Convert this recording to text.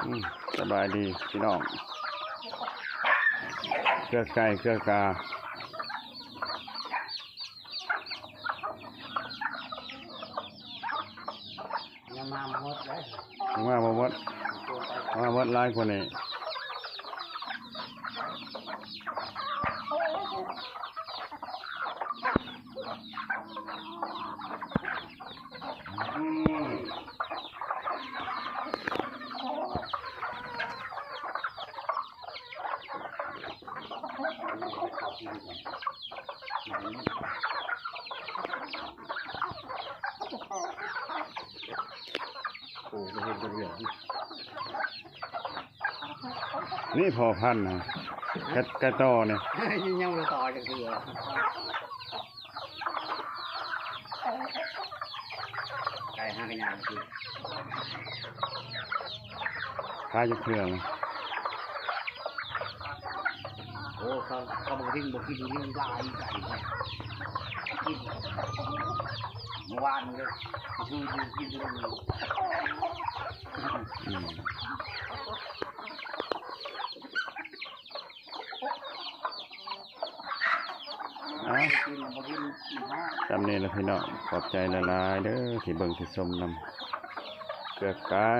ອືມ ສະບາຍດີພີ່ນ້ອງ ເກືອໄກ່ເກືອກາ ຍັງມາບໍ່ໝົດເດ້ ຍັງມາບໍ່ໝົດ ມາໝົດຫຼາຍກວ່ານີ້. ໂອ້ ບໍ່ເຫັນຕົວດຽວ ນີ້ພໍ່ພັນນະ ກະ ກະຕໍ່ນີ້ ຍັງບໍ່ຕໍ່ຈັກເທື່ອ ໄກ່ຫາກະຍາງຄື ຂາຍຈັກເທື່ອ ໂອ້ ເຂົາ ເຂົາບໍ່ກິນ ບໍ່ກິນ ກິນຫຼາຍໄກ່ ກິນ ເມື່ອວານນີ້ ຄືກິນ ກິນ ອືມ. ເອົາ ສ່ຳນີ້ລະພີ່ນ້ອງ ຂອບໃຈຫຼາຍໆເດີ ທີ່ເບິ່ງທີ່ຊົມນຳ ເກືອໄກ່